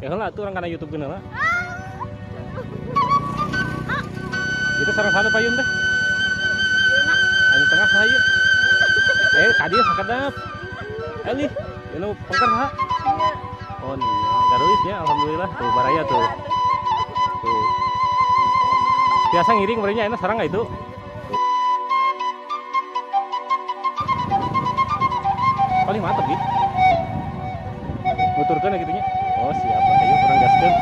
Ya heula atuh urang kana YouTube geuna lah. Itu sareng sana payun teh. Anu tengah saha ieu? Eh, ka dieu sakedap. Elih, ieu nu pengker saha? Oh nia, garulis nya alhamdulillah. Tuh baraya tuh. Tuh. Biasa ngiring merenya enak sarang itu. Paling mantep gitu. Nuturkeun gitu nya. Oh siap lah, ayo kurang gaskeun.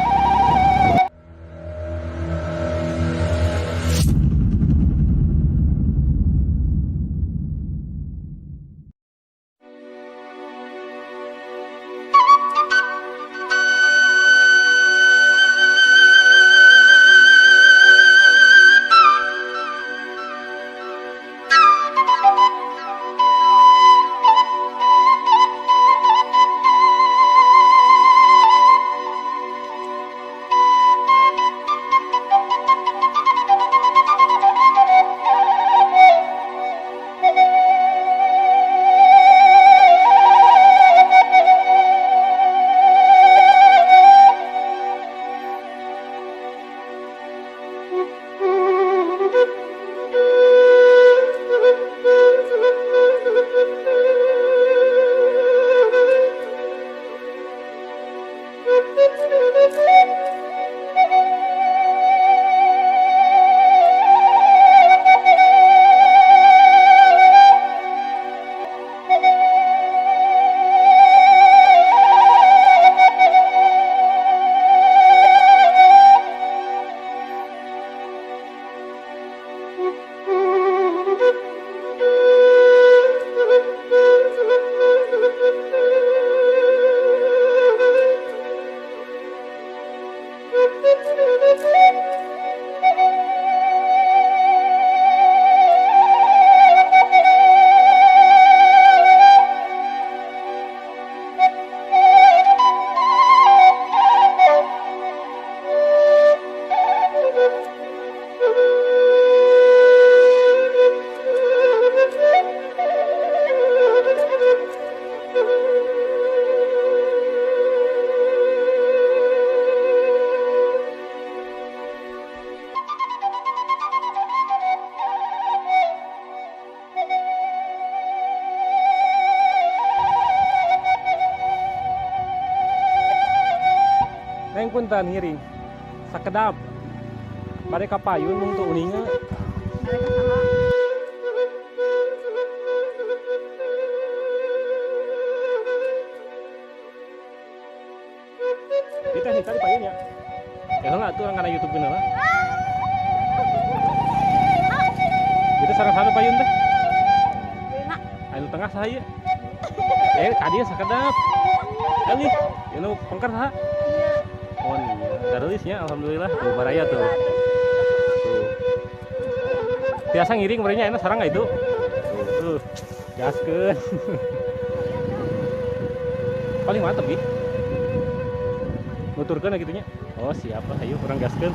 Neng punten ngiring. Sakedap. Bade ka payun mung teu uninga. Di teknik tadi payun ya. Ya heula atuh urang kana YouTube geuna lah. Itu sareng sana payun teh. Anu tengah saha ieu? Eh, ka dieu sakedap. Elih, ieu nu pengker saha? Oh nia, garulis nya alhamdulillah. Tuh baraya tuh. Tuh. Biasa ngiring merenya enak sarang itu. Tuh, gaskeun. Paling mantep gitu. Nuturkeun gitu nya. Oh siap lah, ayo kurang gaskeun.